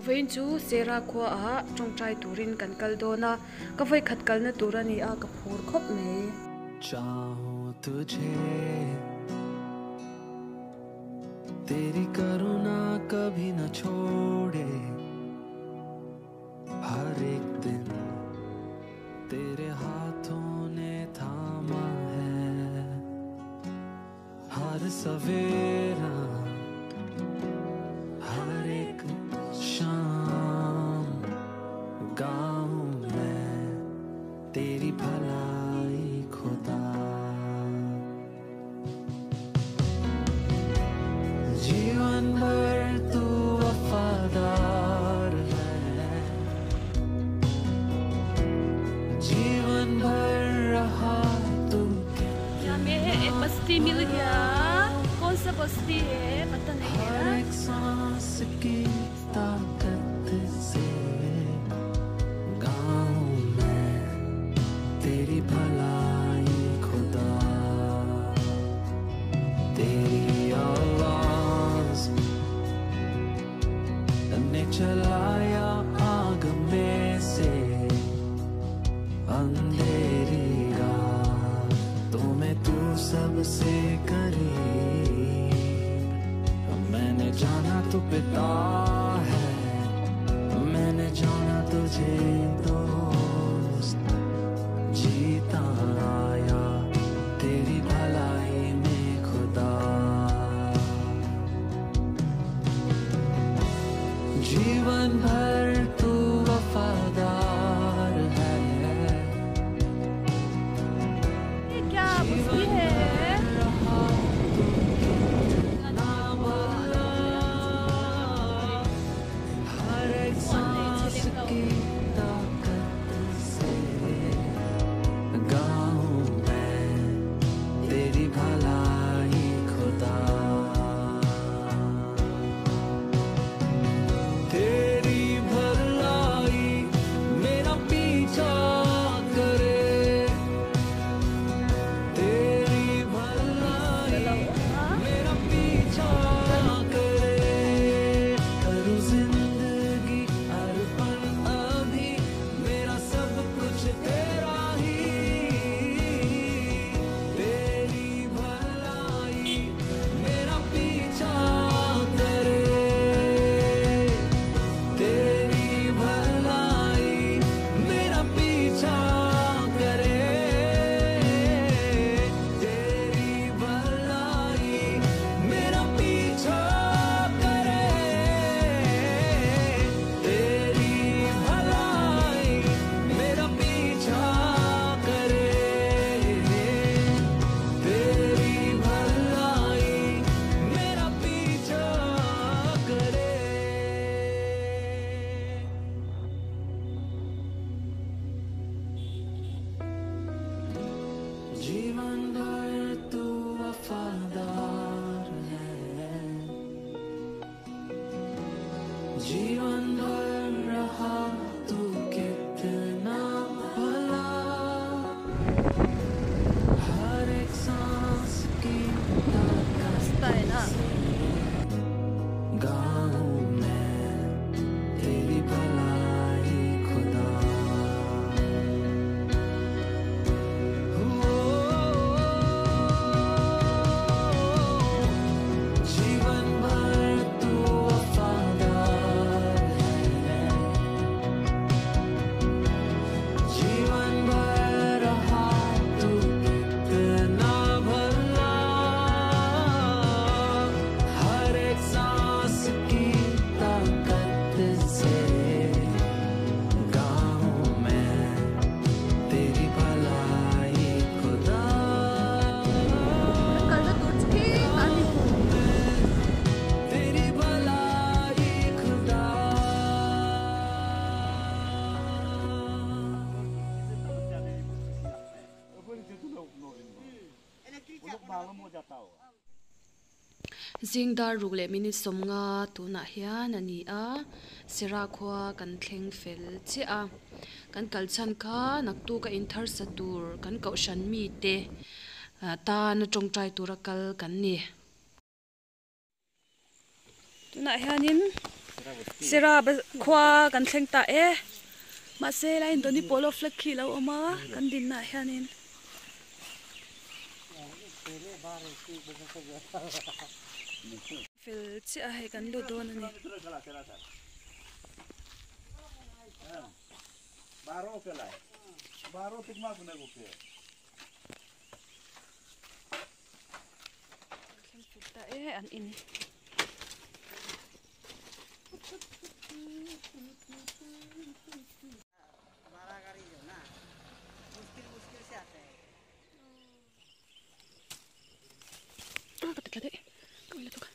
Vawiin chu Sera khuaah tawngtai turin kan kal dawn a, ka vawikhat kalna tur a ni a, ka phur khawp mai. Zing dar ruk leh minute sawmnga tunah hian a ni a, Sera khua kan thleng fel chiah a, kan kal chhan kha naktuk a inthar sa tur kan kohhran mite tana tawngtai tura kal kan ni. Tunah hianin. Sera khua kan thleng ta e mahse helaiin Doni Polo flag khi alo awm a kan dinna ah hianin. Fel chiah a hei kan lut dawn a ni. Thleng fel ta e an in. A ka ti tla daih ka ui lutuk a.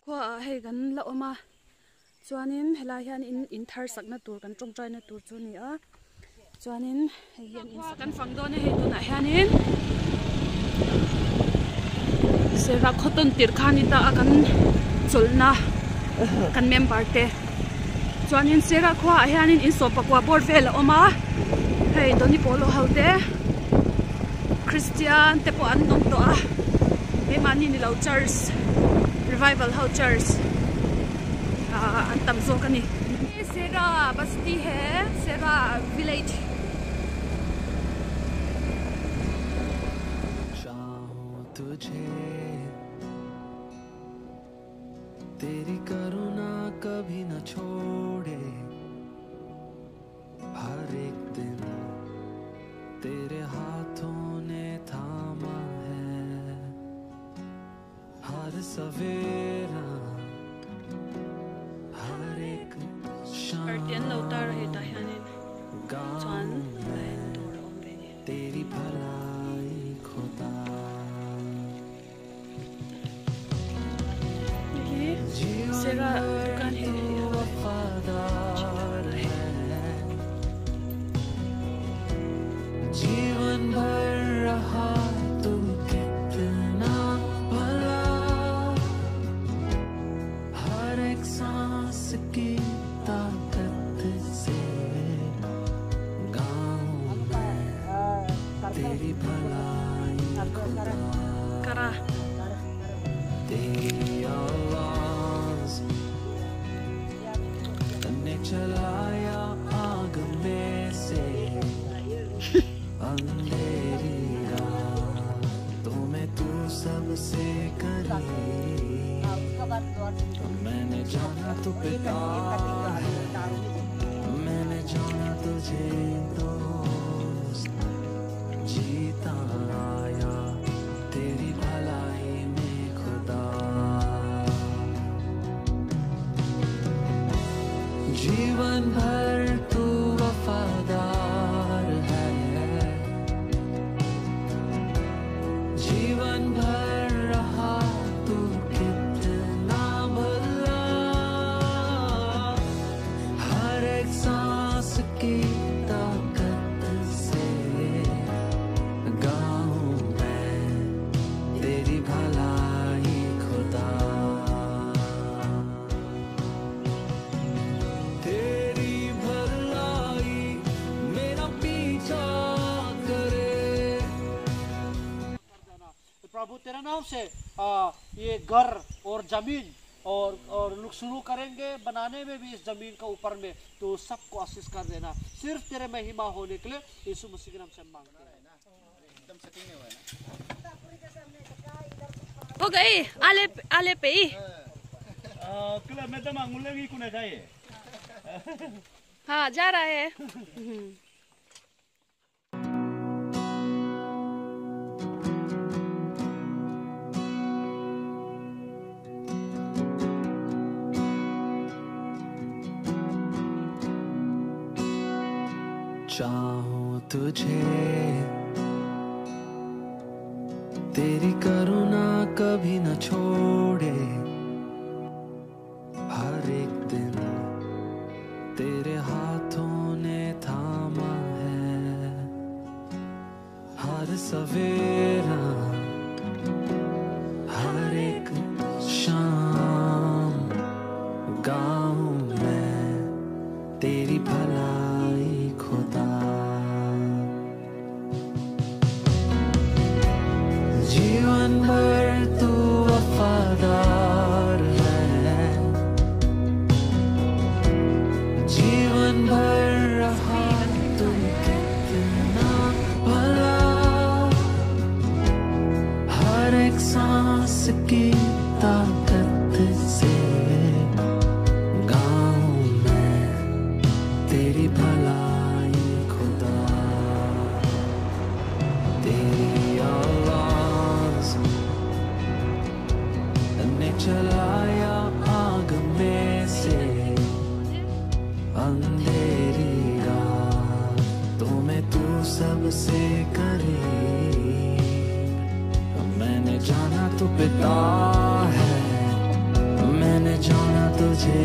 Khua ah hei kan la awm a chuanin helai hian in in thar sakna tur kan tawngtai na tur chu a ni a chuanin hei hi an in kan fang dawn a hei tunah hianin sera khaw tawn tirh kha a ni ta a kan chawlhna kan member te chuanin sera khua ah hianin in sawm pakua bawr vel a awm a hei Doni Polo ho te Christian te pawh an awm tawh a keimahni ni lo church revival ho church ah an tam zawk a ni. Sera Basti he Sera village. Party an lo tar a hetah hianin chuan a en tur a awm ve a ni. Hei hi Sera dukan hi a ni a. प्रभु तेरे नाम से ये घर और जमीन और और लोग शुरू करेंगे बनाने में भी इस जमीन का ऊपर में, तो सबको आशीष कर देना, सिर्फ तेरे महिमा होने के लिए यीशु मसीह के नाम से मांगते हैं। हो गई आले आले पे ही। हाँ जा रहा है। चाहूं तुझे तेरी करुणा कभी न छोड़े, हर एक दिन तेरे हाथों ने थामा है, हर सवेरा हर एक शाम गाऊं मैं तेरी भलाई खुदा। इसकी ताकत से गाऊं मैं तेरी भलाई खुदा। तेरी आवाज ने चलाया आग में से, अंधेरी रातों में तू सबसे करीब। मैंने जाना तू पिता है, मैंने जाना तुझे